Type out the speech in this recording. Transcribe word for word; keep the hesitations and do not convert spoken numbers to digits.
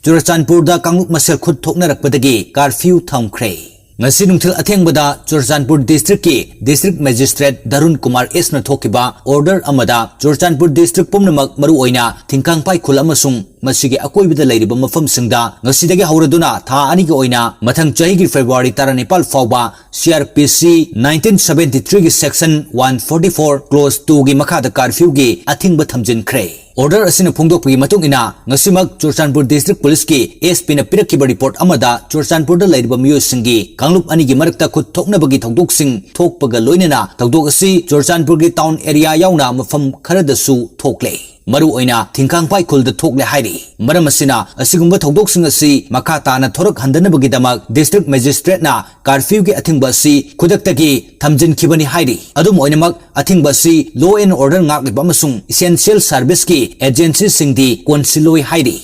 ꯆꯨꯔꯆꯥꯟꯄꯨꯔꯗ ꯀꯥꯡꯂꯨꯞ ꯃꯁꯦꯜ ꯈꯨꯠ ꯊꯣꯛꯅꯔꯛꯄꯗꯒꯤ ꯀꯥꯔꯐ꯭ꯌꯨ ꯊꯝꯈ꯭ꯔꯦ꯫ ꯉꯁꯤ ꯅꯨꯡꯊꯤꯜ ꯑꯊꯦꯡꯕꯗ ꯆꯨꯔꯆꯥꯟꯄꯨꯔ ꯗꯤꯁꯇ꯭ꯔꯤꯛꯀꯤ ꯗꯤꯁꯇ꯭ꯔꯤꯛ ꯃꯦꯖꯤꯁꯇ꯭ꯔꯦꯠ ꯗꯔꯨꯟ ꯀꯨꯃꯥꯔ ꯑꯦꯁꯅ ꯊꯣꯛꯈꯤꯕ ꯑꯣꯔꯗꯔ ꯑꯃꯗ ꯆꯨꯔꯆꯥꯟꯄꯨꯔ ꯗꯤꯁꯇ꯭ꯔꯤꯛ ꯄꯨꯝꯅꯃꯛ, ꯃꯔꯨꯑꯣꯏꯅ ꯊꯤꯡꯈꯥꯡꯄꯥꯏ ꯈꯨꯜ ꯑꯃꯁꯨꯡ ꯃꯁꯤꯒꯤ ꯑꯀꯣꯏꯕꯗ ꯂꯩꯔꯤꯕ ꯃꯐꯝꯁꯤꯡꯗ ꯉꯁꯤꯗꯒꯤ ꯍꯧꯔꯗꯨꯅ ꯊꯥ ꯑꯅꯤꯒꯤ ꯑꯣꯏꯅ ꯃꯊꯪ ꯆꯍꯤꯒꯤ ꯐꯦꯕ꯭ꯔꯨꯋꯥꯔꯤ ꯇꯔꯥꯅꯤꯄꯥꯜ ꯐꯥꯎꯕ C R P C nineteen seventy three ꯒꯤ section one forty four clause two ꯒꯤ ꯃꯈꯥꯗ ꯀꯥꯔꯐ꯭ꯌꯨꯒꯤ ꯑꯊꯤꯡꯕ ꯊꯝꯖꯤꯟꯈ꯭ꯔꯦ꯫ ꯑꯣꯔꯗꯔ ꯑꯁꯤꯅ ꯐꯣꯡꯗꯣꯛꯄꯒꯤ ꯃꯇꯨꯡ ꯏꯟꯅ, ꯉꯁꯤꯃꯛ ꯆꯨꯔꯆꯥꯟꯄꯨꯔ ꯗꯤꯁꯇ꯭ꯔꯤꯛ ꯄꯨꯂꯤꯁꯀꯤ S P ꯅ ꯄꯤꯔꯛꯈꯤꯕ ꯔꯤꯄꯣꯔꯠ ꯑꯃꯗ ꯆꯨꯔꯆꯥꯟꯄꯨꯔꯗ ꯂꯩꯔꯤꯕ ꯃꯤꯑꯣꯏꯁꯤꯡꯒꯤ ꯀꯥꯡꯂꯨꯞ ꯑꯅꯤꯒꯤ ꯃꯔꯛꯇ ꯈꯨꯠ ꯊꯣꯛꯅꯕꯒꯤ ꯊꯧꯗꯣꯛꯁꯤꯡ ꯊꯣꯛꯄꯒ ꯂꯣꯏꯅꯅ ꯊꯧꯗꯣꯛ ꯑꯁꯤ ꯆꯨꯔꯆꯥꯟꯄꯨꯔꯒꯤ ꯇꯥꯎꯟ ꯑꯦꯔꯤꯌꯥ ꯌꯥꯎꯅ ꯃꯐꯝ ꯈꯔꯗꯁꯨ ꯊꯣꯛꯂꯦ꯫ ꯃꯔꯨꯑꯣꯏꯅ ꯊꯤꯡꯈꯥꯡꯄꯥꯏ ꯈꯨꯜꯗ ꯊꯣꯛꯂꯦ ꯍꯥꯏꯔꯤ꯫ ꯃꯔꯝ ꯑꯁꯤꯅ, ꯑꯁꯤꯒꯨꯝꯕ ꯊꯧꯗꯣꯛꯁꯤꯡ ꯑꯁꯤ ꯃꯈꯥ ꯇꯥꯅ ꯊꯣꯔꯛꯍꯟꯗꯅꯕꯒꯤꯗꯃꯛ ꯗꯤꯁꯇ꯭ꯔꯤꯛ ꯃꯦꯖꯤꯁꯇ꯭ꯔꯦꯠꯅ ꯀꯥꯔꯐ꯭ꯌꯨꯒꯤ ꯑꯊꯤꯡꯕ ꯑꯁꯤ ꯈꯨꯗꯛꯇꯒꯤ ꯊꯝꯖꯤꯟꯈꯤꯕꯅꯤ ꯍꯥꯏꯔꯤ꯫ ꯑꯗꯨꯝ ꯑꯣꯏꯅꯃꯛ, ꯑꯊꯤꯡꯕ ꯑꯁꯤ law and order ꯉꯥꯛꯂꯤꯕ ꯑꯃꯁꯨꯡ essential service ꯀꯤ agency ꯁꯤꯡꯗꯤ ꯀꯣꯟꯁꯤꯜꯂꯣꯏ ꯍꯥꯏꯔꯤ꯫